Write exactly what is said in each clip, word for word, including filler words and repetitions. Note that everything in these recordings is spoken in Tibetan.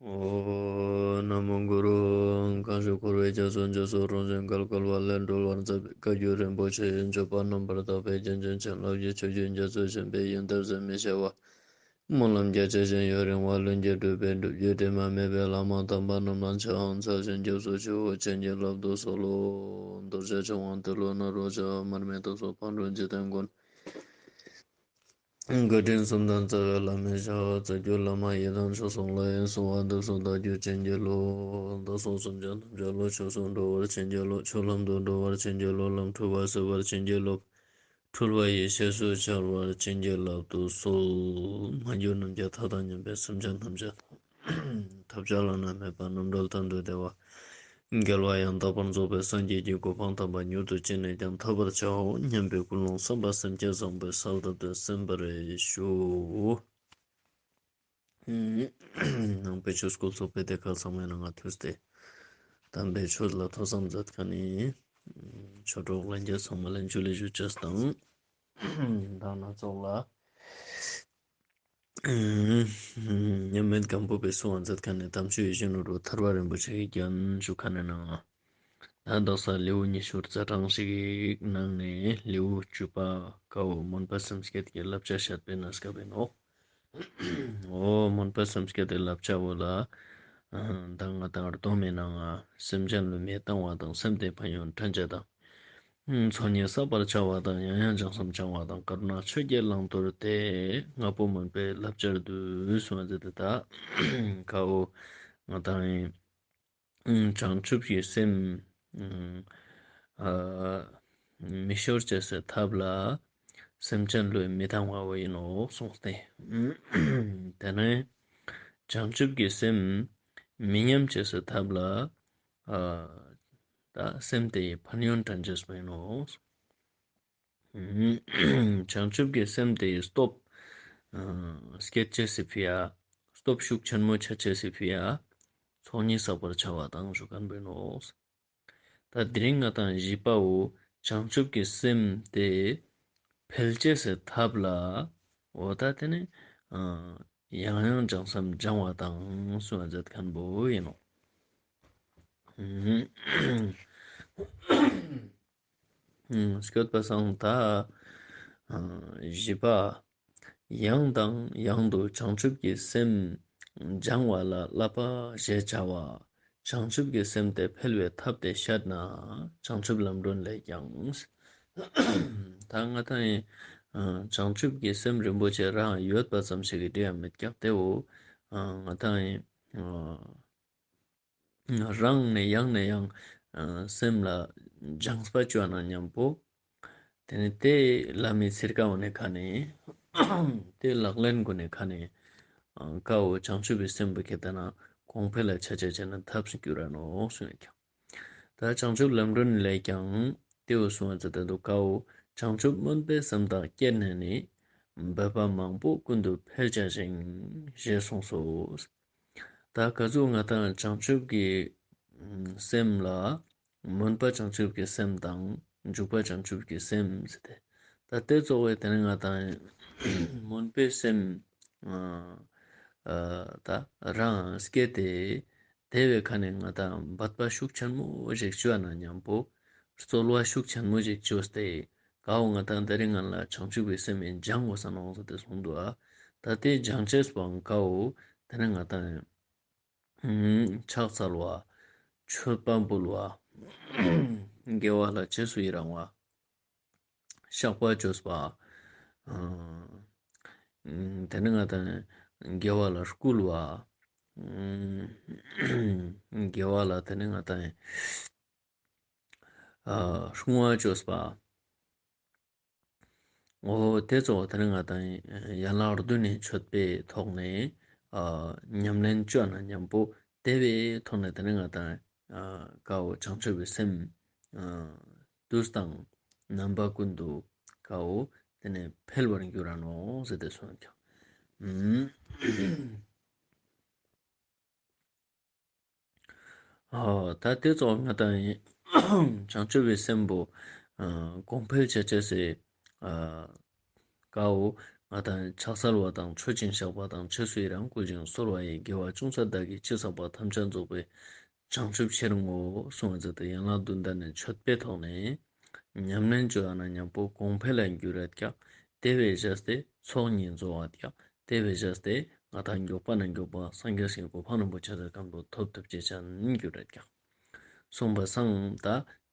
ཨོ། ན་མོ་གུ་རུ། གང་ཞིག་འཁོར་བའི་རྒྱ་མཚོ་མཇུག་སོགས་རང་བཞིན་བརྒལ་དཀའ་བ་ལས་སྒྲོལ་བར་མཛད་པའི་བཀའ་བརྒྱུད་རིན་པོ་ཆེ་ཡི་སྤྱོད་པ་རྣམ་པར་དག་པའི་རྒྱན་ཅན་བྱིན་རླབས་ཀྱི་ཆུ་རྒྱུན་རྒྱ་མཚོ་ཆེན་པོའི་ཡོན་ཏན་ཟད་མི་ཤེས་པ། སྨོན་ལམ་རྒྱ་ཆེ་ཞིང་ཡུན་རིང་བ་ལྷུན་གྱིས་གྲུབ་པའི་སྒྲུབ་བརྒྱུད་དྲི་མ་མེད་པའི་བླ་མ་དམ་པ་རྣམས་ལ་ཕྱག་འཚལ་ཞིང་སྐྱབས་སུ་མཆིའོ། བྱིན་གྱིས་བརླབ་ཏུ་གསོལ་ལོ། རྡོ་རྗེ་འཆང་དབང་ཏེ་ལོ་ནཱ་རོ་མར་མི་དྭགས་པོ་ཕག་གྲུ་འཇིག་རྟེན་མགོན། བཀའ་དྲིན་གསུམ་ལྡན་རྩ་བའི་བླ་མའི་ཞབས། རྩ་བརྒྱུད་བླ་མ་ཡི་དམ་མཆོག་གསུམ་ལ། གསོལ་བ་འདེབས་སོ་བདག་རྒྱུད་བྱིན་གྱིས་རློབས། བདག་སོགས་སེམས་ཅན་ཐམས་ཅད་བློ་ཆོས་སུ་འགྲོ་བར་བྱིན་གྱིས་རློབས། ཆོས་ལམ་དུ་འགྲོ་བར་བྱིན་གྱིས་རློབས། ལམ་འཁྲུལ་པ་སེལ་བར་བྱིན་གྱིས་རློབས། འཁྲུལ་པ་ཡེ་ཤེས་སུ་འཆར་བར་བྱིན་གྱིས་བརླབ་ཏུ་གསོལ། མ་གྱུར་ནམ་མཁའི་མཐའ་དང་མཉམ་པའི་སེམས་ཅན་ཐམས་ཅད་ཐོབ་བྱ་བླ་ན་མེད་པ་རྣམ་གྲོལ་མཐར་ཐུག་བདེ་བ། རྒྱལ་བ་ཡང་དག་པར་རྫོགས་པའི་སངས་རྒྱས་ཀྱི་གོ་འཕང་དམ་པ་མྱུར་དུ་ཅི་ནས་ཀྱང་ཐོབ་པར་བྱའོ་སྙམ་པའི་ཀུན་སློང་བསམ་པ་སེམས་བསྐྱེད་བཟང་པོའི་གསལ་བཏབ་སྟེ་གསན་པར་ཞུ། ནང་པའི་ཆོས་སྐུལ་ཚོགས་པའི་སྡེ་ཁག་ཚང་མའི་ནང་ང་ཐུགས་ཏེ། དམ་པའི་ཆོས་ལ་ཐོས་བསམ་མཛད་མཁན་ནི་ཆོས་གྲོགས་ལྷན་རྒྱས་ཚང་མ་ལ་འཇུ་ལེ་ཞུ་ཅེས་དང་། ད་ན་ཚོགས་ལ། མཉམ་མེད་སྒམ་པོ་པས་གསུང་བ་མཛད་མཁན་ནི་དམ་ཆོས་ཡིད་བཞིན་ནོར་བུ་ཐར་པ་རིན་པོ་ཆེ་གི་རྒྱན་ཞུ་མཁན་ནི་ནང་། ད་དག་ས་ལེའུ་ཉི་ཤུ་རྩ་གྲངས་ཤིག་གི་ནང་ནས་ལེའུ་བཅུ་པ་ཀའོ་སྨོན་པ་སེམས་བསྐྱེད་ཀྱི་བསླབ་བྱ་བཤད་པའི་གནས་སྐབས་ཡིན་ནོ། འོ་སྨོན་པ་སེམས་བསྐྱེད་ཀྱི་བསླབ་བྱ་བོ་ལ། ད་ང་དང་སྡོམ་མི་ནང་ང་སེམས་ཅན་ལུས་མི་གཏང་བ་དང་སེམས་དེ་ཕན་ཡོན་དྲན་བྱ་དང་། ཚོགས་གཉིས་བསགས་པར་བྱ་བ་དང་ཡང་ཡང་སྦྱང་བསམ་བྱ་བ་དང་ཀ་རུ་ཎ་ཆོས་བརྒྱད་བླང་དོར་ཏེ། ལྔ་པོ་སྨོན་པའི་བསླབ་བྱར་འདུས་གསུངས་པ་ཟེར་ཏེ་ད་ཀའོ་ང་དང་ཡིན། བྱང་ཆུབ་ཀྱི་སེམས་མི་ཤོར་བྱེད་སའི་ཐབས་ལ་སེམས་ཅན་ལུས་མི་གཏང་བ་བོ་ཡིན་ནོ་གསུངས་ཏེ། དེ་ནས་བྱང་ཆུབ་ཀྱི་སེམས་མི་ཉམས་བྱེད་སའི་ཐབས་ལ། ད་སེམས་དེ་ཡི་ཕན་ཡོན་དྲན་བྱེད་པ་ཡིན་ནོ། བྱང་ཆུབ་ཀྱི་སེམས་དེ་ཡི་སྟོབས་སྐྱེད་བྱེད་སའི་ཕི་ཡ། སྟོབས་ཤུགས་ཆེན་མོ་ཆ་བྱེད་སའི་ཕི་ཡ། ཚོགས་གཉིས་བསགས་པར་བྱ་བ་དང་ཞུ་མཁན་པོ་ཡིན་ནོ། ད་དེ་རིང་ང་དང་བཞི་པའོ་བྱང་ཆུབ་ཀྱི་སེམས་དེ་འཕེལ་བྱེད་སའི་ཐབས་ལ། འོ་ད་དེ་ནི་ཡང་ཡང་སྦྱང་བསམ་སྦྱང་བ་དང་གསུངས་པ་མཛད་མཁན་པོ་ཡིན་ནོ། སྐྱོད་པ་སང་ད་བཞི་པ། ཡང་དང་ཡང་དུ་བྱང་ཆུབ་ཀྱི་སེམས་སྦྱང་བ་ལ་བསླབ་པ་ཞེས་བྱ་བ། བྱང་ཆུབ་ཀྱི་སེམས་དེ་འཕེལ་བའི་ཐབས་དེ་བཤད་ན། བྱང་ཆུབ་ལམ་སྒྲོན་ལས་ཀྱང་། ད་ང་དང་ཡིན། བྱང་ཆུབ་ཀྱི་སེམས་རིན་པོ་ཆེ་རང་ཡོད་པ་ཙམ་ཞིག་གིས་འགྲིག་ཡ་མེད་ཀྱག་དེའོ། ང་དང་ཡིན། རང་ནས་ཡང་ནས་ཡང་སེམས་ལ་སྦྱངས་པ་བཅོས་ན་མཉམ་པོ། དེ་ནས་དེ་བླ་མའི་ཚིར་ཀ་འོ་ནས་ཁ་ནས། དེ་ལག་ལེན་སྒོ་ནས་ཁ་ནས། ཀའོ་བྱང་ཆུབ་པའི་སེམས་པོ་ཁེ་ད་ན་གོང་འཕེལ་ལ་ཆ་ཆ་བྱས་ན་ཐབས་སུ་འགྱུར་ར་ནོ་གསུངས་ཡོད་ཀྱང་། ད་བྱང་ཆུབ་ལམ་སྒྲོན་ལས་ཀྱང་དེའུ་གསུང་བ་ཙི་ད་དུ་ཀའོ་བྱང་ཆུབ་སྨོན་པའི་སེམས་དག་སྐྱེས་ནས་ནི། འབད་པ་མང་པོ་ཀུན་ཏུ་འཕེལ་བྱ་ཞིང་ཞེས་གསུངས་སོ། ད་ག་ཟུག་ང་དང་བྱང་ཆུབ་ཀྱི་སེམས་ལ་སྨོན་པ་བྱང་ཆུབ་ཀྱི་སེམས་དང་འཇུག་པ་བྱང་ཆུབ་ཀྱི་སེམས་ཟེར་ཏེ། ད་དེ་གཙོ་བོ་དེ་ནི་ང་དང་སྨོན་པའི་སེམས་ད་རང་སྐྱེས་ཏེ། དེ་བས་ཁ་ནས་ང་དང་འབད་པ་ཤུགས་ཆེན་མོ་ཞིག་བཅོས་ན་མཉམ་པོ། རྩོལ་བ་ཤུགས་ཆེན་མོ་ཞིག་བཅོས་ཏེ། ཀའོ་ང་དང་དེ་རིང་ང་ལ་བྱང་ཆུབ་ཀྱི་སེམས་ཡིན་སྦྱང་དགོས་ས་ནོ་ཟེར་ཏེ་གསུངས་འདུག་ཨ། ད་དེ་སྦྱང་བྱས་པའང་ཀའོ་དེ་ནི་ང་དང་ཕྱག་འཚལ་བ། མཆོད་པ་འབུལ་བ། དགེ་བ་ལ་རྗེས་སུ་ཡི་རང་བ། བཤགས་པ་བཅོས་པ། དེ་ནི་ང་དང་དགེ་བ་ལ་བསྐུལ་བ། དགེ་བ་ལ་དེ་ནི་ང་དང་བསྔོ་བ་བཅོས་པ། འོ་དེ་གཙོ་བོ་དེ་ནི་ང་དང་ཡན་ལག་བདུན་ནས་མཆོད་པའི་ཐོག་ནས་ཉམས་ལེན་བཅོས་ན་མཉམ་པོ་དེ་བས་ཐོག་ནས་དེ་ནི་ང་དང་ཀའོ་བྱང་ཆུབ་པའི་སེམས་དུས་དང་རྣམ་པ་ཀུན་ཏུ་ཀའོ་དེ་ནས་འཕེལ་བར་འགྱུར་ར་ནོ་ཟེར་ཏེ་གསུངས་ཀྱང་། ཨོ། ད་དེ་ཚོ་ང་དང་བྱང་ཆུབ་པའི་སེམས་པོ་གོང་འཕེལ་བྱ་བྱ་སའི་ཀའོ་ ང་དང་ཕྱག་འཚལ་བ་དང་མཆོད་ཅིང་བཤགས་པ་དང་ཆོས་སུ་ཡི་རང་བསྐུལ་ཞིང་གསོལ་བ་ཡི། དགེ་བ་ཅུང་ཟད་བདག་གིས་ཅི་བསགས་པ། ཐམས་ཅད་རྫོགས་པའི་བྱང་ཆུབ་ཕྱིར་བསྔོ། གསུངས་པ་མཛད་དེ། ཡན་ལག་བདུན་ལྡན་ནི་མཆོད་པའི་ཐོག་ནས་ཉམས་ལེན་བཅོ་ཡང་ན་མཉམ་པོ་གོང་འཕེལ་ལ་འགྱུར་རད་ཀྱང་། དེ་བས་བཞེས་ཏེ་ཚོགས་གཉིས་རྫོགས་པ་ཀྱང་། དེ་བས་བཞེས་ཏེ་ང་དང་མགྱོགས་པ་ན་མགྱོགས་པ་སངས་རྒྱས་ཀྱི་གོ་འཕང་རིན་པོ་ཆེ་ཟེར་མཁན་པོ་ཐོབ་ཐུབ་ཅེས་ཀྱང་འགྱུར་རད་ཀྱང་། གསུངས་པ་སང་ད་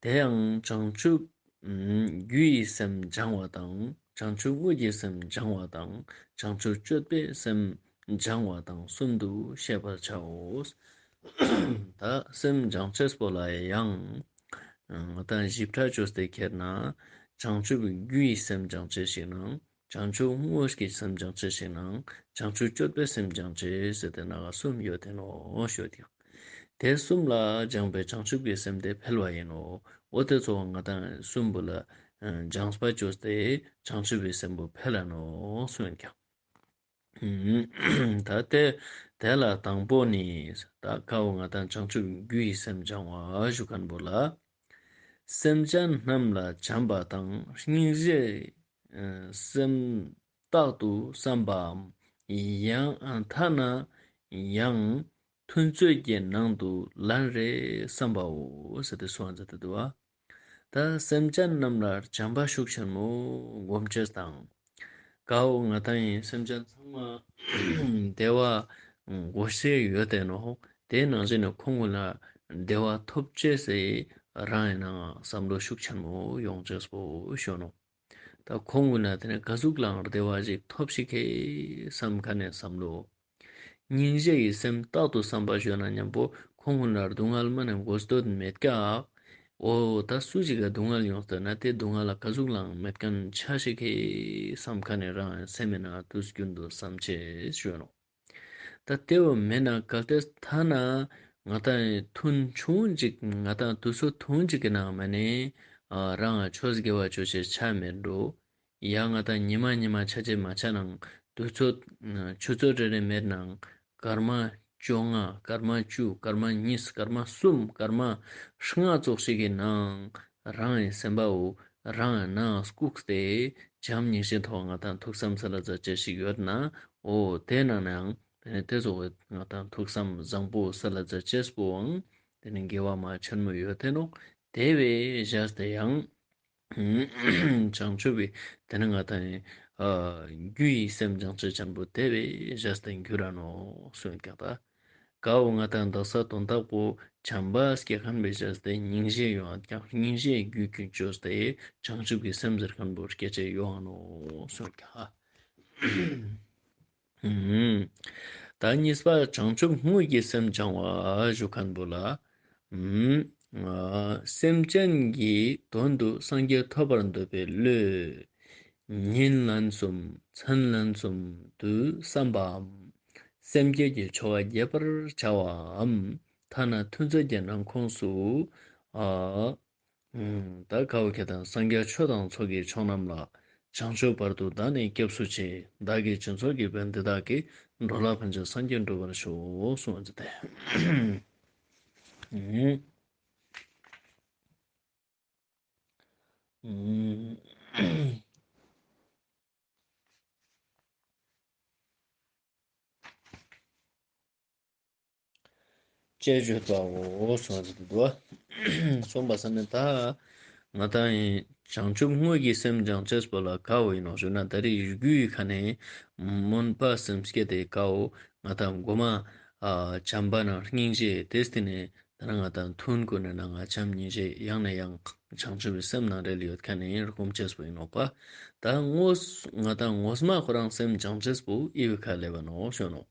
དེ་ཡང་བྱང་ཆུབ་རྒྱུ་ཡི་སེམས་སྦྱང་བ་དང་། བྱང་ཆུབ་དངོས་ཀྱི་སེམས་སྦྱང་བ་དང་། བྱང་ཆུབ་སྤྱོད་པའི་སེམས་སྦྱང་བ་དང་གསུམ་དུ་ཤེས་པར་བྱའོ། ད་སེམས་སྦྱང་ཅེས་པོ་ལ་ཡང་ང་དང་ཞིབ་ཕྲ་བཅོས་ཏེ་ཁྱེར་ན། བྱང་ཆུབ་རྒྱུ་ཡི་སེམས་སྦྱང་ཅེས་ཤིག་ནང་། བྱང་ཆུབ་དངོས་ཀྱི་སེམས་སྦྱང་ཅེས་ཤིག་ནང་། བྱང་ཆུབ་སྤྱོད་པའི་སེམས་སྦྱང་ཅེས་ཟེར་ཏེ་ནང་གསུམ་ཡོད་དེ་ནོ་ཞུ་དེ། དེ་གསུམ་ལ་སྦྱངས་པའི་བྱང་ཆུབ་ཀྱི་སེམས་དེ་འཕེལ་བ་ཡིན་ནོ། འོ་དེ་ཚོ་ང་དང་གསུམ་པོ་ལ་སྦྱངས་པ་བཅོས་ཏེ་བྱང་ཆུབ་ཀྱི་སེམས་པོ་འཕེལ་ལ་ནོ་གསུངས་ཀྱང་། ད་དེ་དེ་ལ་དང་པོ་ནི་ད་ཀའོ་ང་དང་བྱང་ཆུབ་རྒྱུ་ཡི་སེམས་སྦྱང་བ་ཞུ་མཁན་པོ་ལ། སེམས་ཅན་རྣམས་ལ་བྱམས་པ་དང་སྙིང་རྗེ་སེམས་རྟག་ཏུ་བསམ་པའམ། ཡང་ཐ་ན་ཡང་ཐུན་ཚོད་ཀྱི་ནང་དུ་ལན་རེ་བསམ་པའོ་ཟེར་ཏེ་གསུངས་པ་མཛད་དེ་འདུག་བ། ད་སེམས་ཅན་རྣམས་ལ་བྱམས་པ་ཤུགས་ཆེན་མོ་སྒོམ་ཅེས་དང་། ཀའོ་ང་དང་ཡིན་སེམས་ཅན་ཚང་མ་བདེ་བ་དགོས་ཤེས་ཡོད་དེ་ནོ། དེ་ནང་བཞིན་ནི་ཁོང་ཀུན་ལ་བདེ་བ་ཐོབ་ཅེས་སི་རང་ཡིན་ནའང་བསམ་བློ་ཤུགས་ཆེན་མོ་ཡོང་ཅེས་པོ་ཞུ་ནོ། ད་ཁོང་ཀུན་ལ་དེ་ནས་ག་ཟུག་ལའང་བདེ་བ་ཞིག་ཐོབ་ཤིག་གི་བསམ་ཁ་ནས་བསམ་བློ། སྙིང་རྗེ་ཡི་སེམས་རྟག་ཏུ་བསམ་པ་ཞུ་ན་མཉམ་པོ་ཁོང་ཀུན་ལ་སྡུག་བསྔལ་མ་ནས་དགོས་འདོད་མེད་ཀ། འོ་ད་སུ་ཞིག་ག་སྡུག་བསྔལ་ཡོང་ཟེར་ན་དེ་སྡུག་བསྔལ་ལ་ག་ཟུག་ལའང་མེད་མཁན་ཆ་ཞིག་གི་བསམ་ཁ་ནས་རང་སེམས་ནང་དུས་རྒྱུན་དུ་བསམ་ཅེས་ཞུ་ནོ། ད་དེ་བ་མེད་ན་གལ་ཏེ་ཐ་ན་ང་དང་ཐུན་ཆུང་ཅིག་ང་དང་དུས་ཚོད་ཐུང་ཅིག་གི་ནང་མ་ནས་རང་ཆོས་དགེ་བ་ཆོས་ཆེ་ཆ་མེད་འགྲོ། ཡང་ང་དང་ཉི་མ་ཉི་མ་ཆ་ཆེ་མ་ཆ་ནང་དུས་ཚོད་ཆུ་ཚོད་རེ་རེ་མེད་ནང་སྐར་མ་བཅོ་ལྔ་སྐར་མ་བཅུ་སྐར་མ་གཉིས་སྐར་མ་གསུམ་སྐར་མ་ལྔ་ཙོགས་ཤིག་གི་ནང་རང་ཡི་སེམས་པའོ་རང་ཡི་ནང་བཀུག་སྟེ་བྱམས་སྙིང་རྗེ་ཐོག་ང་དང་ཐུགས་བསམ་སལ་ལ་མཛད་ཅེས་ཤིག་ཡོད་ན། འོ་དེ་ནང་ནའང་དེ་ནི་དེ་ཚོ་བས་ང་དང་ཐུགས་བསམ་བཟང་པོ་སལ་ལ་མཛད་ཅེས་པོའང་དེ་ནི་དགེ་བ་མ་ཆེན་མོ་ཡོད་དེ་ནོ། དེ་བས་བཞག་སྟེ་ཡང་བྱང་ཆུབ་པའི་དེ་ནི་ང་དང་རྒྱུ་ཡི་སེམས་སྦྱང་ཅེས་ཆེན་པོ་དེ་བས་བཞག་སྟེ་འགྱུར་ར་ནོ་གསུངས་ཀྱང་ད། ཀའོ་ང་དང་དག་ས་དོན་དག་པོ་བྱམས་པ་སྐྱེ་མཁན་པའི་ཆ་སྟེ་སྙིང་རྗེ་ཡོང་ཀྱང་སྙིང་རྗེ་རྒྱུད་ཀྱི་བཅོས་ཏེ་བྱང་ཆུབ་ཀྱི་སེམས་ཟེར་མཁན་པོ་སྐྱེ་ཆེ་ཡོང་ནོ་གསུངས་ཀྱང་། ད་གཉིས་པ་བྱང་ཆུབ་དངོས་ཀྱི་སེམས་སྦྱང་བ་ཞུ་མཁན་པོ་ལ། སེམས་ཅན་གྱི་དོན་དུ་སངས་རྒྱས་ཐོབ་པར་འདོད་པའི་བློས། ཉིན་ལན་གསུམ་མཚན་ལན་གསུམ་དུ་བསམ་པའམ། སེམས་བསྐྱེད་ཀྱི་ཆོ་ག་རྒྱས་པར་བྱ་བའམ། ཐ་ན་ཐུན་ཚོད་ཀྱི་ནང་ཁོངས་སུ། ཨ། ད་ཀའོ་ཁྱེད་དང་སངས་རྒྱས་ཆོས་དང་ཚོགས་ཀྱི་མཆོག་རྣམས་ལ། བྱང་ཆུབ་བར་དུ་བདག་ནི་སྐྱབས་སུ་མཆི། བདག་གིས་སྦྱིན་སོགས་བགྱིས་པའི་འདི་དག་གིས། འགྲོ་ལ་ཕན་ཕྱིར་སངས་རྒྱས་འགྲུབ་པར་ཤོག་གསུངས་པ་ཟེར་ཏེ། ཅེས་བརྗོད་པའོ་གསུངས་ཟེར་དུ་འདུག་བ། གསུངས་པ་ས་ནི་ད་ང་དང་ཡིན་བྱང་ཆུབ་དངོས་ཀྱི་སེམས་སྦྱང་ཅེས་པོ་ལ་ག་འོ་ཡིན་ནོ་ཞུ་ན་ད་རེས་ཡུལ་རྒྱུ་ཡི་ཁ་ནས་སྨོན་པ་སེམས་བསྐྱེད་དེ་གའོ། ང་དང་མགོ་མ་བྱམས་པ་ནང་སྙིང་རྗེ་དེ་སྟེ་ནས་ད་ང་དང་ཐུན་ཀུན་ནས་ན་ང་བྱམས་སྙིང་རྗེ་ཡང་ནས་ཡང་བྱང་ཆུབ་པའི་སེམས་ནང་རེ་ལ་ཡོད་ཁ་ནས་སྒོམ་ཅེས་པོ་ཡིན་ནོ་པ། ད་དངོས་ང་དང་ངོ་མ་ཁོ་རང་སེམས་སྦྱང་ཅེས་པོ་ཨི་བི་ཁ་ལེ་བ་ནོ་ཞུ་ནོ།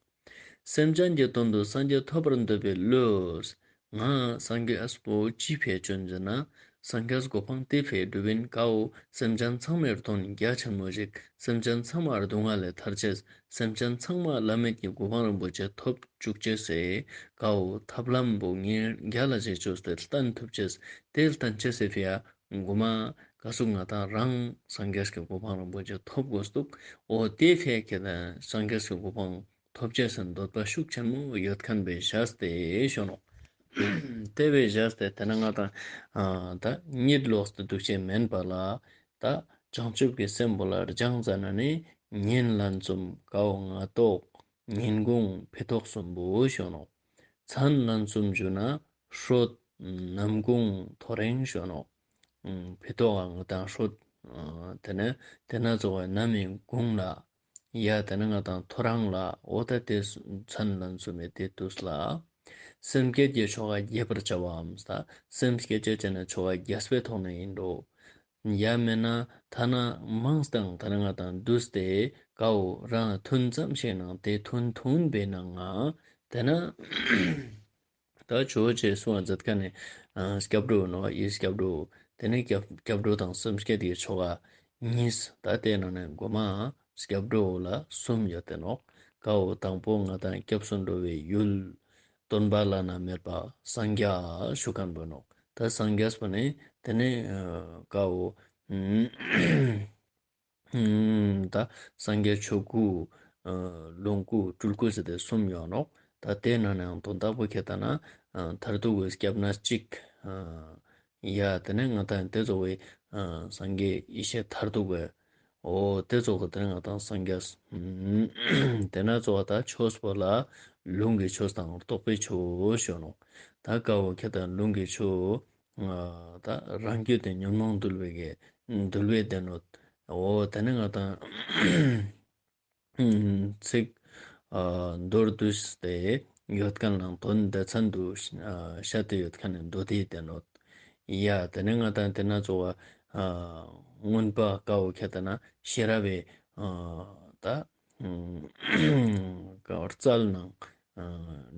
སེམས་ཅན་གྱི་དོན་དུ་སངས་རྒྱས་ཐོབ་པར་འདོད་པའི་བློས། ང་སངས་རྒྱས་པོ་ཅི་ཕེ་ཅོན་ཟེར་ན། སངས་རྒྱས་གོ་འཕང་དེ་ཕེ་སྒྲུབ་ཡིན་ཀའོ། སེམས་ཅན་ཚང་མའི་དོན་རྒྱ་ཆེན་མོ་ཞིག་སེམས་ཅན་ཚང་མ་སྡུག་བསྔལ་ལས་ཐར་ཅེས། སེམས་ཅན་ཚང་མ་བླ་མེད་ཀྱི་གོ་འཕང་རིན་པོ་ཆེ་ཐོབ་བཅུག་ཅེས་སེ་ཀའོ། ཐབས་ལམ་པོ་ངས་རྒྱ་ལ་བྱེད་ཆོས་ཏེ་བསྟན་ཐུབ་ཅེས། དེ་བསྟན་ཅེས་སེ་ཕེ་ཡ་མགོ་མ་ག་སུ་ང་དང་རང་སངས་རྒྱས་ཀྱི་གོ་འཕང་རིན་པོ་ཆེ་ཐོབ་དགོས་འདུག་འོ་དེ་ཕེ་ཁེ་ན་སངས་རྒྱས་ཀྱི་གོ་འཕང་ཐོབ་ཅེས་སུ་འདོད་པ་ཤུགས་ཆེན་མོ་ཡོད་མཁན་པའི་ཞག་སྟེ་ཞོ་ནོ། དེ་བས་ཞག་སྟེ་དེ་ན་ང་དང་ད་གཉིད་ལོག་སྟེ་འདུག་ཅེས་མིན་པ་ལ་ད་བྱང་ཆུབ་ཀྱི་སེམས་པོ་ལ་སྦྱང་ཙ་ན་ནི་ ཉིན་ལན་གསུམ་ཀའོ་ང་ཏོག་ཉིན་གུང་ཕི་ཏོག་གསུམ་པོ་ཞོ་ནོག། མཚན་ལན་གསུམ་ཞུ་ན་ཧྲོད་ནམ་གུང་ཐོ་རེང་ཞོ་ནོག། ཕི་ཏོག་ང་དང་ཧྲོད། དེ་ནས་དེ་ན་ཚོ་བའི་ནམ་ཡིན་གུང་ལ། ཡ་དེ་ནས་ང་དང་ཐོ་རང་ལ་འོ་ད་དེ་མཚན་ལན་གསུམ་མེད་དེ་དུས་ལ། སེམས་བསྐྱེད་ཀྱི་ཆོ་ག་རྒྱས་པར་བྱ་བའམ་ས། སེམས་བསྐྱེད་ཀྱི་བྱས་ནས་ཆོ་ག་རྒྱས་པའི་ཐོག་ནས་ཡིན་འགྲོ། ཡ་མེད་ན་ཐ་ན་མང་སྟེང་ཐ་ན་ང་དང་འདུས་ཏེ་ཀའོ་རང་ཐུན་ཙམ་ཞིག་ནང་དེ་ཐུན་ཐུན་པའི་ནང་ང་དེ་ན། ད་ཇོ་བོ་རྗེས་གསུང་བ་མཛད་མཁན་ནི་སྐྱབས་འགྲོ་ནོ་ཡི་སྐྱབས་འགྲོ། དེ་ནས་སྐྱབས་སྐྱབས་འགྲོ་དང་སེམས་བསྐྱེད་ཀྱི་ཆོ་ག་གཉིས། ད་དེ་ནང་ནས་མགོ་མ་སྐྱབས་འགྲོ་ལ་གསུམ་ཡོད་དེ་ནོ། ཀའོ་དང་པོ་ང་དང་སྐྱབས་སུ་འགྲོ་བའི་ཡུལ། སྟོན་པ་བླ་ན་མེད་པ་སངས་རྒྱས་ཞུ་མཁན་པོ་ནོ། ད་སངས་རྒྱས་པོ་ནི་དེ་ནས་ཀའོ། ད་སངས་རྒྱས་ཆོས་སྐུ། ལོངས་སྐུ་སྤྲུལ་སྐུ་ཟེར་ཏེ་གསུམ་ཡོད་ནོག། ད་དེ་ནང་ནས་ཡང་དོན་དག་པོ་ཁྱེད་ལྟ་ན། མཐར་ཐུག་གི་སྐྱབས་གནས་གཅིག། ཡ་དེ་ནས་ང་དང་དེ་ཚོ་བའི་སངས་རྒྱས་ཡེ་ཤེས་མཐར་ཐུག་གི། འོ་དེ་ཚོ་གི་དེ་ནས་ང་དང་སངས་རྒྱས། དེ་ན་ཚོ་བ་ད་ཆོས་པོ་ལ་ལུང་གི་ཆོས་དང་རྟོགས་པའི་ཆོས་ཞུ་ནོག། ད་ཀ་བོ་ཁྱེད་ལྟ་ལུང་གི་ཆོས། ད་རང་རྒྱུད་དེ་ཉོན་མོངས་འདུལ་བའི་གི་འདུལ་བའི་སྡེ་སྣོད། འོ་དེ་ནས་ང་དང་ཚིག་མདོར་བསྡུས་ཏེ་ཡོད་མཁན་ནང་དོན་སྡེ་ཚན་དུ་བཤད་དེ་ཡོད་མཁན་ནི་མདོ་སྡེའི་སྡེ་སྣོད། ཡ་དེ་ནས་ང་དང་དེ་ན་ཚོ་བ་མངོན་པ་ཀ་བོ་ཁྱེད་ལྟ་ན་ཤེས་རབ་བའི་ད། ཀ་བར་རྩལ་ནང་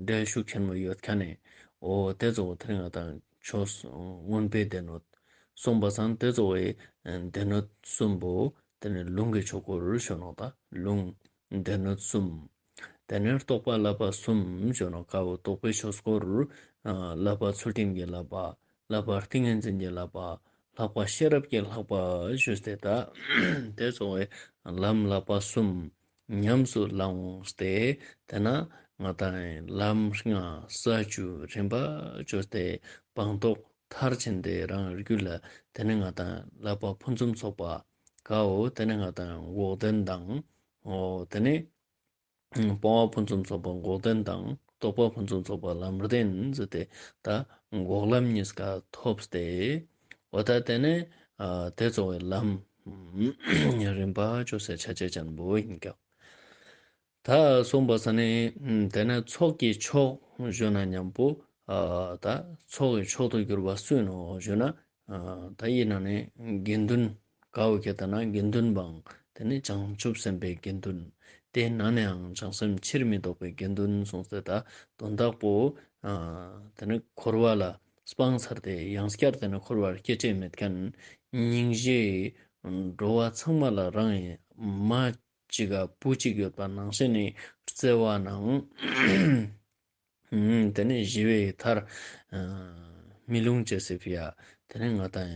འབྲེལ་ཤུགས་ཆེན་མོ་ཡོད་མཁན་ནི། འོ་དེ་ཚོ་དེ་ང་དང་ཆོས་མངོན་པའི་སྡེ་སྣོད། གསུངས་པ་སང་དེ་ཚོ་བའི་སྡེ་སྣོད་གསུམ་པོ་དེ་ནི་ལུང་གི་ཆོས་སྐོར་ཞུ་ནོག། ད་ལུང་སྡེ་སྣོད་གསུམ། དེ་ནས་རྟོགས་པ་བསླབ་པ་གསུམ་ཞུ་ནོག། ཀ་བོ་རྟོགས་པའི་ཆོས་སྐོར། བསླབ་པ་ཚུལ་ཁྲིམས་ཀྱི་བསླབ་པ། བསླབ་པ་ཏིང་ངེ་འཛིན་གྱི་བསླབ་པ། ལྷག་པ་ཤེས་རབ་ཀྱི་ལྷག་པ་ཞུས་ཏེ་ད། དེ་ཚོ་བའི་ལམ་བསླབ་པ་གསུམ་ཉམས་སུ་བླངས་ཏེ་དེ་ན་ང་དང་ལམ་ལྔ་ས་བཅུ་རིམ་པ་བཅོས་ཏེ་སྤངས་རྟོགས་མཐར་ཕྱིན་ཏེ་རང་རྒྱུད་ལ་དེ་ནས་ང་དང་བསླབ་པ་ཕུན་སུམ་ཚོགས་པ་ཀའོ་དེ་ནས་ང་དང་འགོག་བདེན་དང་། འོ་དེ་ནས། སྤོང་བ་ཕུན་སུམ་ཚོགས་པ་འགོག་བདེན་དང་རྟོགས་པ་ཕུན་སུམ་ཚོགས་པ་ལམ་བདེན་ཟེར་ཏེ་ད་འགོག་ལམ་གཉིས་ཀ་ཐོབ་སྟེ། འོ་ད་དེ་ནས་དེ་ཚོ་བའི་ལམ་རིམ་པ་བཅོས་སའི་ཆ་བྱད་ཅན་པོ་ཡིན་ཀྱང་། ད་གསུངས་པ་ས་ནས་དེ་ནས་ཚོགས་ཀྱི་མཆོག་ཞུ་ན་མཉམ་པོ་ད་ཚོགས་ཀྱི་མཆོག་ཏུ་གྱུར་པ་སུ་ཡིན་ནོ་ཞུ་ན། ད་ཡིན་ན་ནི་དགེ་འདུན་ཀའོ་ཁྱེད་ལྟ་ན་དགེ་འདུན་པའང་དེ་ནི་བྱང་ཆུབ་སེམས་དཔའི་དགེ་འདུན། དེ་ནང་ནའང་བྱང་སེམས་ཕྱིར་མི་ལྡོག་པའི་དགེ་འདུན་གསུངས་ཏེ་ད་དོན་དག་པོ། དེ་ནི་འཁོར་བ་ལ་སྤངས་ཚར་ཏེ་ཡང་བསྐྱར་དེ་ནི་འཁོར་བར་སྐྱེ་འཆི་མེད་མཁན་སྙིང་རྗེ། འགྲོ་བ་ཚང་མ་ལ་རང་ཡི་མ་གཅིག་ག་བུ་གཅིག་ཡོད་པ་ནང་བཞིན་ནི་བརྩེ་བ་ནང་། དེ་ནས་ཞི་བའི་མཐར་མི་ལྷུང་བྱེད་སྲིད་ཡ། དེ་ནས་ང་དང་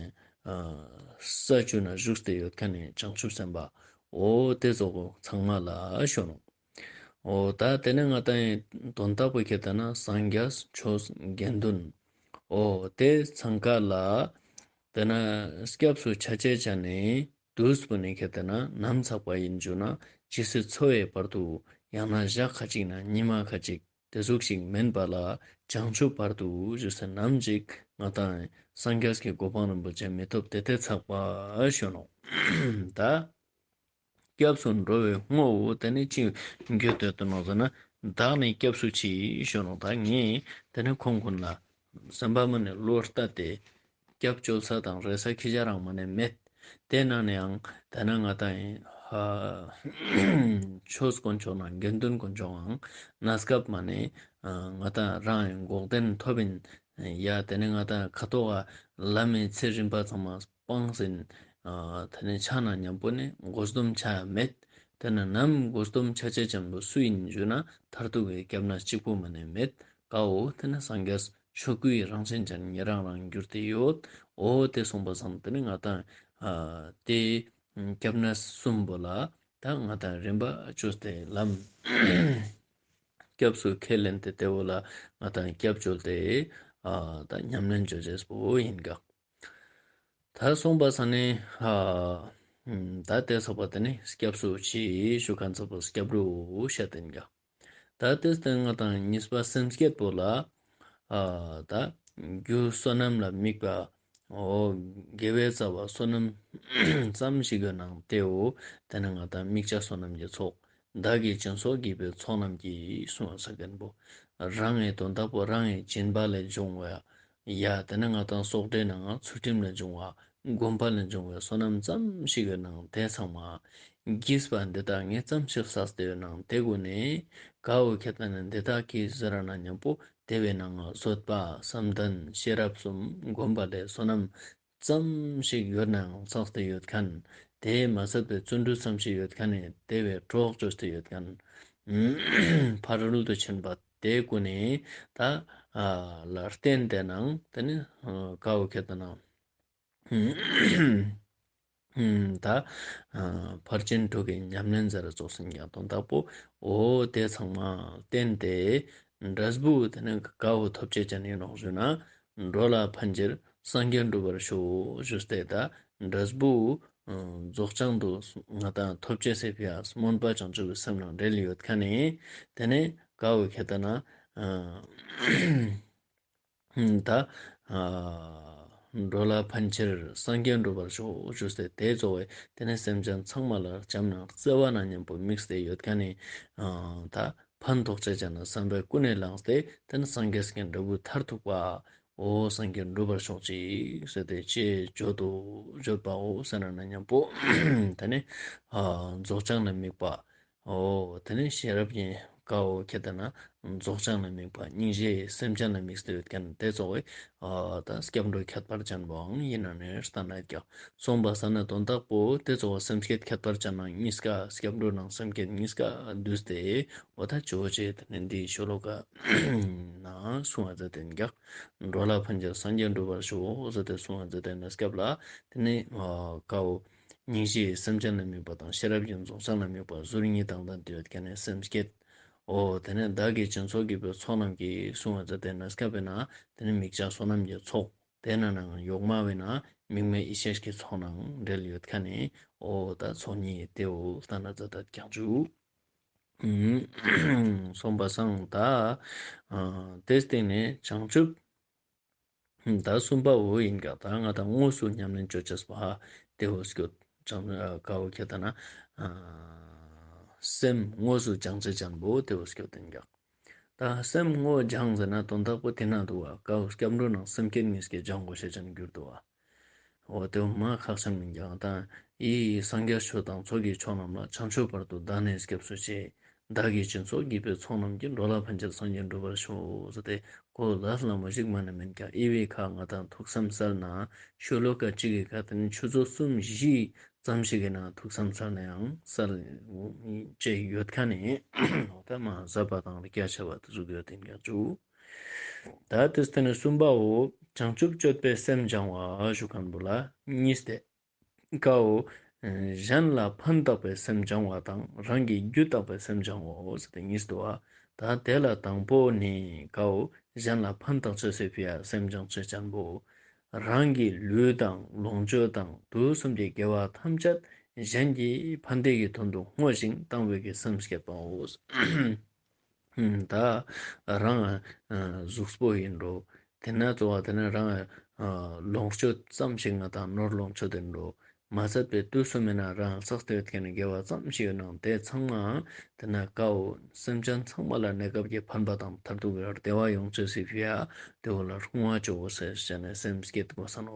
ས་བཅུ་ན་བཞུགས་ཏེ་ཡོད་མཁན་ནི་བྱང་ཆུབ་སེམས་དཔའ་འོ་དེ་ཚོ་གོ་ཚང་མ་ལ་ཞུ་ནོ། འོ་ད་དེ་ནས་ང་དང་དོན་དག་པོ་ཁྱེད་ལྟ་ན་སངས་རྒྱས་ཆོས་དགེ་འདུན། འོ་དེ་ཚང་ཀ་ལ་དེ་ན་སྐྱབས་སུ་ཆ་བྱད་ཅན་ནི་དུས་པོ་ནི་ཁྱེད་ལྟ་ན་ནམ་ཚགས་པ་ཡིན་རྒྱུ་ན་ཇི་སྲིད་འཚོ་བའི་བར་དུ་ཡང་ན་ཞག་ཁ་ཅིག་ན་ཉི་མ་ཁ་ཅིག་དེ་ཟུག་ཞིག་མིན་པ་ལ་བྱང་ཆུབ་བར་དུ་ཞུ་ས་ནམ་ཞིག་ང་དང་སངས་རྒྱས་ཀྱི་གོ་འཕང་རིན་པོ་ཆེ་མི་ཐོབ་དེ་དེ་ཚགས་པ་ཞུ་ནོ། ད་སྐྱབས་སུ་འགྲོ་བའི་དངོས་པོ་དེ་ནི་ཅི་རྒྱུ་དེ་ལྟ་ནོ་ཟེར་ན་བདག་ནི་སྐྱབས་སུ་མཆི་ཞུ་ནོ། ད་ངས་དེ་ནི་ཁོང་ཀུན་ལ་སེམས་པ་མ་ནས་བློ་ལྟ་སྟེ། སྐྱབས་བཅོལ་ས་དང་རེ་ས་ཁྱེད་ཅག་རང་མ་ནས་མེད། དེ་ནང་ནས་ཡང་དེ་ན་ང་དང་ཡིན། ཆོས་དཀོན་མཆོག་ནང་དགེ་འདུན་དཀོན་མཆོག་ཨང་གནས་སྐབས་མ་ནས་ང་དང་རང་ཡིན་འགོག་བདེན་ཐོབ་ཡིན། ཡ་དེ་ནས་ང་དང་ཁ་ཐོག་ག་ལམ་མི་ཚེ་རིམ་པ་ཚང་མ་སྤངས་ཟིན། དེ་ནས་ཆ་ན་མཉམ་པོ་ནས་དགོས་དོམ་ཆ་མེད། དེ་ན་ནམ་དགོས་དོམ་ཆ་ཆེ་ཅན་པོ་སུ་ཡིན་ཞུ་ན་མཐར་ཐུག་གི་སྐྱབས་གནས་གཅིག་པུ་མ་ནས་མེད། ཀའོ་དེ་ནི་སངས་རྒྱས་ཆོས་སྐུའི་རང་བཞིན་ཅན་ཉེ་རང་རང་གྱུར་ཏེ་ཡོད། འོ་དེ་གསུངས་པ་སང་དེ་ནི་ང་དང་ཨ་དེ་སྐྱབས་གནས་གསུམ་པོ་ལ་ད་ང་དང་རིམ་པ་བཅོས་ཏེ་ལམ་སྐྱབས་སུ་ཁས་ལེན་ཏེ་དེ་བོ་ལ་ང་དང་སྐྱབས་བཅོལ་ཏེ་ཨ་ད་ཉམས་ལེན་བཅོ་བྱེད་པོ་ཡིན་ག། ད་གསུངས་པ་ས་ནི་ཨ་ ད་དེ་ཚོགས་པ་དེ་ནི་སྐྱབས་སུ་མཆི་ཞུ་མཁན་ཚོགས་པ་སྐྱབས་འགྲོ་བཤད་དེ་འགྱ། ད་དེ་སྟེང་ང་དང་གཉིས་པ་སེམས་བསྐྱེད་པོ་ལ། ཨ་ད་རྒྱུ་བསོད་ནམས་ལ་དམིགས་པ། འོ་དགེ་བའི་རྩ་བ་བསོད་ནམས་ཙམ་ཞིག་གི་ནང་དེའོ། དེ་ནི་ང་དང་དམིགས་བྱ་བསོད་ནམས་ཀྱི་ཚོགས། བདག་གིས་སྦྱིན་སོགས་བགྱིས་པའི་ཚོགས་རྣམས་ཀྱིས་གསུངས་པ་ས་གན་པོ། རང་ངི་དོན་དག་པོ་རང་ངི་སྦྱིན་པ་ལས་བྱུང་བའི། ཡ་དེ་ནི་ང་དང་སོགས་འདྲེ་ནང་ཚུལ་ཁྲིམས་ལས་བྱུང་བ། སྒོམ་པ་ལས་བྱུང་བའི་བསོད་ནམས་ཙམ་ཞིག་གི་ནང་དེ་ཚང་མ། བགྱིས་པ་འདི་དག་ངས་ཙམ་ཞིག་བསགས་ཏེ་ཡོད་ནང་དེ་གུན་ནི། གའོ་ཁྱེད་ད་ནི་འདི་དག་གིས་ཟེར་ན་མཉམ་པོ་དེ་བས་ནང་བཟོད་པ་བསམ་གཏན་ཤེས་རབ་གསུམ་སྒོམ་པ་ལས་བསོད་ནམས་ཙམ་ཞིག་ཡོད་ནའང་བསགས་ཏེ་ཡོད་མཁན། དེས་མ་ཟད་པའི་བརྩོན་འགྲུས་ཙམ་ཞིག་ཡོད་མཁན་ནི་དེ་བས་གྲོགས་བཅོས་ཏེ་ཡོད་མཁན། ཕ་རོལ་ཏུ་ཕྱིན་པ་དེ་ཀུན་ནི་ད་ལ་བརྟེན་ཏེ་ནང་དེ་ནི་གའོ་ཁྱེད་ད་ན། ད་ཕར་ཕྱིན་དྲུག་གི་ཉམས་ལེན་ཟེར་ར་ཙོགས་སུ་ཡང་དོན་དག་པོ། འོ་དེ་ཚང་མ་བརྟེན་ཏེ་འབྲས་བུ་དེ་ནི་གའོ་ཐོབ་བྱེད་ཅན་ཡིན་ནོག་ཞུ་ན། འགྲོ་ལ་ཕན་ཕྱིར་སངས་རྒྱས་འགྲུབ་པར་ཤོག་ཞུས་ཏེ་ད་འབྲས་བུ་རྫོགས་བྱང་དུ་ང་དང་ཐོབ་བྱེད་ཟེར་བའི་སྨོན་པ་བྱང་ཆུབ་ཀྱི་སེམས་ནང་འབྲེལ་ཡོད་མཁན་ནི། དེ་ནི་གའོ་ཁྱེད་ད་ན། ད་འགྲོ་ལ་ཕན་ཕྱིར་སངས་རྒྱས་འགྲུབ་པར་ཤོག་ཞུས་ཏེ་དེ་གཙོ་བོ་དེ་ནི་སེམས་ཅན་ཚང་མ་ལ་བྱམས་ནང་བརྩེ་བ་ནང་མཉམ་པོ་དམིགས་ཏེ་ཡོད་མཁན་ནི། ད་ཕན་ཐོགས་བྱེད་ཅན་ན་བསམ་པས་ཀུན་ནས་བསླངས་ཏེ་དེ་ནི་སངས་རྒྱས་ཀྱི་འབྲས་བུ་མཐར་ཐུག་པ། འོ་སངས་རྒྱས་འགྲུབ་པར་ཤོག་ཅིག་ཟེར་ཏེ་ཅེས་བརྗོད་དོ་བརྗོད་པའོ་ཟེར་ན་མཉམ་པོ། དེ་ནི་རྫོགས་བྱང་ལ་དམིགས་པ། འོ་དེ་ནི་ཤེས་རབ་ཀྱི་གའོ་ཁྱེད་ད་ན་རྫོགས་བྱང་ལ་དམིགས་པ་སྙིང་རྗེ་སེམས་ཅན་ལ་དམིགས་ཏེ་ཡོད་མཁན་དེ་གཙོ་བོ་ད་སྐྱབས་འགྲོ་ཁྱད་པར་ཅན་པོའང་ཡིན་ན་ནི་ལྟ་ན་ཀྱང་གསུངས་པ་ས་ན་དོན་དག་པོ་དེ་གཙོ་བོ་སེམས་བསྐྱེད་ཁྱད་པར་ཅན་ནང་གཉིས་ཀ་སྐྱབས་འགྲོ་ནང་སེམས་བསྐྱེད་གཉིས་ཀ་བསྡུས་ཏེ་འོ་ད་ཇོ་བོ་རྗེ་དེ་ནི་འདིའི་ཤོ་ལོ་ཀ་ན་གསུངས་པ་ཟེར་དེ་འགག་འགྲོ་ལ་ཕན་ཕྱིར་སངས་རྒྱས་འགྲུབ་པར་ཤོག་ཟེར་ཏེ་གསུངས་པ་ཟེར་དེ་ནི་སྐབས་ལ་དེ་ནི་གའོ། སྙིང་རྗེའི་སེམས་ཅན་ལ་དམིགས་པ་དང་ཤེས་རབ་ཀྱི་རྫོགས་བྱང་ལ་དམིགས་པ་ཟུར་གཉིས་དང་ལྡན་དུ་ཡོད་མཁན་ནི་སེམས་བསྐྱེད། འོ་དེ་ནས་བདག་གིས་སྦྱིན་སོགས་བགྱིས་པའི་ཚོགས་རྣམས་ཀྱིས་གསུངས་པ་ཟེར་དེ་ནི་སྐབས་པའི་ན་དེ་ནི་དམིགས་བྱ་བསོད་ནམས་ཀྱི་ཚོགས་དེ་ན་ནང་ཡོག་མ་བས་ན་དམིགས་མེད་ཡེ་ཤེས་ཀྱི་ཚོགས་ནང་འབྲེལ་ཡོད་མཁན་ནི་འོ་ད་ཚོགས་གཉིས་དེའོ་ལྟ་ན་ཛ་ད་ཀྱང་བཅུ། སོང་པ་སང་ད་དེ་སྟེང་ནས་བྱང་ཆུབ། ད་གསུམ་པ་འོ་ཡིན་ག་ད་ང་དང་དངོས་སུ་ཉམས་ལེན་བཅོ་བྱས་པ་དེ་འོ་སྐྱོད་ཅང་ཀ་འོ་ཁྱེད་ད་ན་སེམས་དངོས་སུ་སྦྱང་བྱེད་ཅན་པོ་དེ་འོ་སྐྱོད་ཡིན་ག་ད་སེམས་དངོས་སྦྱང་ཟེར་ན་དོན་དག་པོ་དེ་ན་འདུག་བ་ཀ་འོ་སྐྱབས་འགྲོ་ནང་སེམས་བསྐྱེད་གཉིས་ཀྱི་སྦྱང་དགོས་བྱེད་ཅན་གྱུར་འདུག་བ། འོ་དེ་འོ་མ་ཁག་ཅན་མིན་ཀྱང་ད་ཡིད་སངས་རྒྱས་ཆོས་དང་ཚོགས་ཀྱི་མཆོག་རྣམས་ལ་བྱང་ཆུབ་བར་དུ་བདག་ནི་སྐྱབས་སུ་མཆི། བདག་གིས་སྦྱིན་སོགས་བགྱིས་པའི་ཚོགས་རྣམས་ཀྱིས། འགྲོ་ལ་ཕན་ཕྱིར་སངས་རྒྱས་འགྲུབ་པར་ཤོག་ཟེར་ཏེ་ཁོ་ལ་ལ་མོ་ཞིག་མ་ནི་མིན་ཀྱང་ཨི་བའི་ཁ་ང་དང་ཐུགས་བསམ་གསལ་ན་ཤོ་ལོ་ཀ་གཅིག་གི་ཁ་དེ་ནི་ཆུ་ཚོད་གསུམ་བཞི་ཙམ་ཞིག་གི་ནང་ཐུགས་བསམ་གསལ་ན་ཡང་གསལ་ཅེས་ཡོད་ཁ་ནས་འོ་ད་མ་ཟབ་པ་དང་རིགས་རྒྱ་ཆེ་བ་དེ་ཟུག་ཡོད་དེ་འགག་བཅུག་ད་དེ་སྟེང་ནས་གསུམ་པའོ་བྱང་ཆུབ་སྤྱོད་པའི་སེམས་སྦྱང་བ་ཞུ་མཁན་པོ་ལ་གཉིས་ཏེ། ཀའོ། གཞན་ལ་ཕན་བཏགས་པའི་སེམས་སྦྱང་བ་དང་རང་གི་རྒྱུད་བརྟག་པའི་སེམས་སྦྱང་བའོ་ཟེར་ཏེ་གཉིས་འདུག་བ། ད་དེ་ལ་དང་པོ་ནི་ཀའོ། གཞན་ལ་ཕན་བཏགས་ཆོས་ཟེར་བའི་སེམས་སྦྱང་ཆོས་ཅན་པོ། རང་གི་ལུས་དང་ལོངས་སྤྱོད་དང་དུས་གསུམ་གྱི་དགེ་བ་ཐམས་ཅད་གཞན་གྱི་ཕན་བདེ་གི་དོན་དུ་བསྔོ་ཞིང་བཏང་བའི་གི་སེམས་བསྐྱེད་པའོ། ད་རང་གཟུགས་པོ་ཡིན་འགྲོ། དེ་ན་གཙོ་བོ་དེ་ནི་རང་ལོངས་སྤྱོད་ཙམ་ཞིག་ང་དང་ནོར་ལོངས་སྤྱོད་ཡིན་འགྲོ། མ་ཟད་པའི་དུས་སུ་མེད་ན་རང་བསགས་ཏེ་ཡོད་མཁན་ནི་དགེ་བ་ཙམ་ཞིག་ཡོད་ནའང་དེ་ཚང་མ་དེ་ན་ཀའོ་སེམས་ཅན་ཚང་མ་ལ་གནས་སྐབས་ཀྱི་ཕན་པ་དང་མཐར་ཐུག་པའི་བདེ་བ་ཡོང་ཆེད་སྲིད་པའི་དེ་བོ་ལ་བསྔོ་བ་བཅོ་བོ་ཟེར་བྱས་ནས་སེམས་བསྐྱེད་དགོས་ས་ནོ་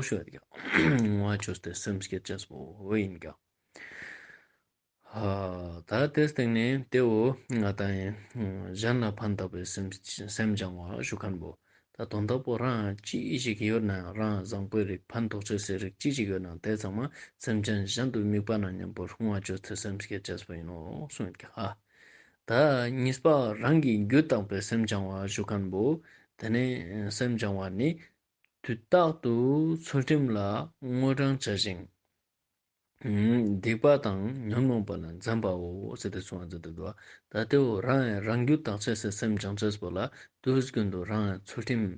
ཞུ་ཡོད་ཀྱང་བསྔོ་བ་བཅོས་ཏེ་སེམས་བསྐྱེད་བྱས་པོ་ཡིན་ཀྱང་། ད་དེ་སྟེང་ནས་དེ་འོ་ང་དང་གཞན་ལ་ཕན་བཏགས་པའི་སེམས་སེམས་སྦྱང་བ་ཞུ་མཁན་པོ། ད་དོན་དག་པོ་རང་ཅི་ཞིག་ཡོད་ན་རང་བཟང་པོའི་རིགས་ཕན་ཐོགས་ཆེ་སའི་རིགས་ཅི་ཞིག་ཡོད་ན་དེ་ཚང་མ་སེམས་ཅན་གཞན་དུ་དམིགས་པ་ན་མཉམ་པོ་བསྔོ་བ་བཅོས་ཚེ་སེམས་བསྐྱེད་བྱས་པ་ཡིན་ནོ་གསུངས་ཀྱི་ཧ། ད་གཉིས་པ་རང་གི་རྒྱུད་བརྟག་པའི་སེམས་སྦྱང་བ་ཞུ་མཁན་པོ། དེ་ནས་སེམས་སྦྱང་བ་ནི་དུས་རྟག་ཏུ་ཚུལ་ཁྲིམས་ལ་དངོས་དྲང་བྱ་ཞིང་། སྡིག་པ་དང་ཉོན་མོངས་པ་ལ་འཛེམ་པའོ་ཟེར་ཏེ་གསུངས་པ་མཛད་དེ་འདུག་ད་དེ་བོ་རང་ཡང་རང་རྒྱུད་བརྟག་དཔྱད་སེམས་སྦྱང་དཔྱད་པོ་ལ་དུས་རྒྱུན་དུ་རང་ཡང་ཚུལ་ཁྲིམས་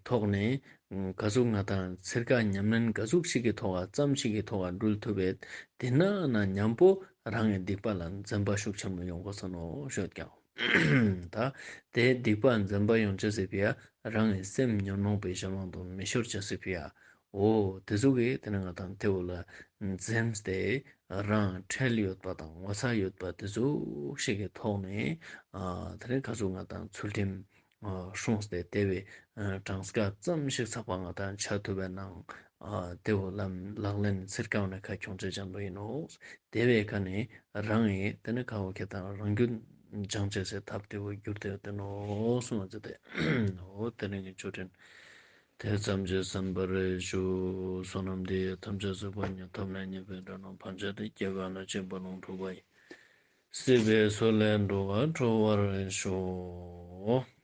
ཐོག་ནས་ག་ཟུག་ང་དང་ཚེར་ཁ་ཉམས་ལེན་ག་ཟུག་ཞིག་གི་ཐོག་ཙམ་ཞིག་གི་ཐོག་འགྲུལ་ཐུབ་པས། དེ་ན་ན་མཉམ་པོ་རང་གི་སྡིག་པ་ལ་འཛེམ་པ་ཤུགས་ཆེན་པོ་ཡོང་དགོས་ས་ནོ་ཤོད་ཀྱང་། ད་དེ་སྡིག་པ་འཛེམ་པ་ཡོང་ཆ་སི་ཕི་ཡ། རང་གི་སེམས་ཉོན་མོངས་པའི་གཞན་དབང་དུ་མི་ཤོར་ཆ་སི་ཕི་ཡ། འོ་དེ་ཚོ་གིས་དེ་ནས་ང་དང་དེ་འོ་ལ་འཛེམས་ཏེ་རང་ཁྲེལ་ཡོད་པ་དང་ངོ་ཚ་ཡོད་པ་དེ་ཚོ་ཞིག་གི་ཐོག་ནས་ཨ་དེ་ནས་ག་ཚོད་ང་དང་ཚུལ་ཁྲིམས་ཨ་སྲུངས་ཏེ་དེ་བས་ཨ་གྲངས་ཀ་ཙམ་ཞིག་ཚགས་པ་ང་དང་ཆ་ཐུབ་པའི་ནང་ཨ་དེ་འོ་ལམ་ལག་ལེན་ཚིར་ཀའོ་ནས་ཁ་ཁྱོང་ཆ་ཅན་པ་ཡིན་ནོ། དེ་བས་ཁ་ནས་རང་ཡིན་དེ་ནས་ཁ་འོ་ཁེ་དང་རང་རྒྱུད་སྦྱང་བྱེད་སའི་ཐབས་དེ་འོ་བསྒྱུར་ཏེ་ཡོད་དེ་ནོ་གསུངས་པ་ཟེར་ཏེ། འོ་དེ་རིང་གི་ཆོས་འབྲེལ། དེ་ཙམ་གྱིས་གསན་པར་ཞུ། བསོད་ནམས་འདི་ཡིས་ཐམས་ཅད་གཟིགས་པ་ཉིད། ཐོབ་ནས་ཉེས་པའི་དགྲ་རྣམས་ཕམ་བྱས་ཏེ། སྐྱེ་རྒ་ན་འཆིའི་རྦ་ཀློང་འཁྲུགས་པ་ཡི། སྲིད་པའི་མཚོ་ལས་འགྲོ་བ་སྒྲོལ་བར་ཤོག།